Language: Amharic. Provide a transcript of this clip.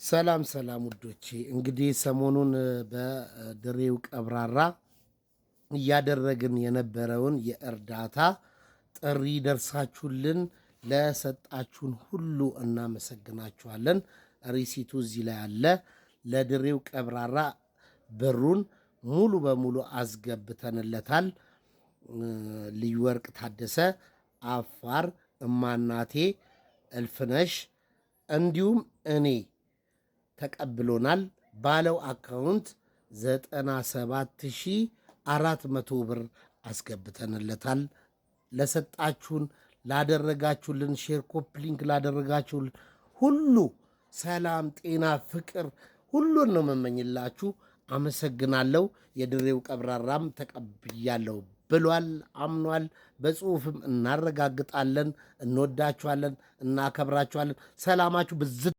ሰላም ሰላም ውዶቼ፣ እንግዲህ ሰሞኑን በድሬው ቀብራራ እያደረግን የነበረውን የእርዳታ ጥሪ ደርሳችሁልን ለሰጣችሁን ሁሉ እናመሰግናችኋለን። Receipt ኡ እዚህ ላይ አለ። ለድሬው ቀብራራ ብሩን ሙሉ በሙሉ አስገብተንለታል። ልዩ ወርቅ ታደሰ፣ አፋር እማናቴ እልፍነሽ እንዲሁም እኔ ተቀብሎናል ባለው account 97,400 ብር አስገብተንለታል። ለሰጣችሁን፣ ላደረጋችሁልን፣ share copy link ላደረጋችሁልን ሁሉ ሰላም፣ ጤና፣ ፍቅር ሁሉን ነው መመኝላችሁ። አመሰግናለሁ። የድሬው ቀብራራም ተቀብያለሁ ብሏል፣ አምኗል። በጽሁፍም እናረጋግጣለን። እንወዳችኋለን፣ እናከብራችኋለን። ሰላማችሁ ብዝት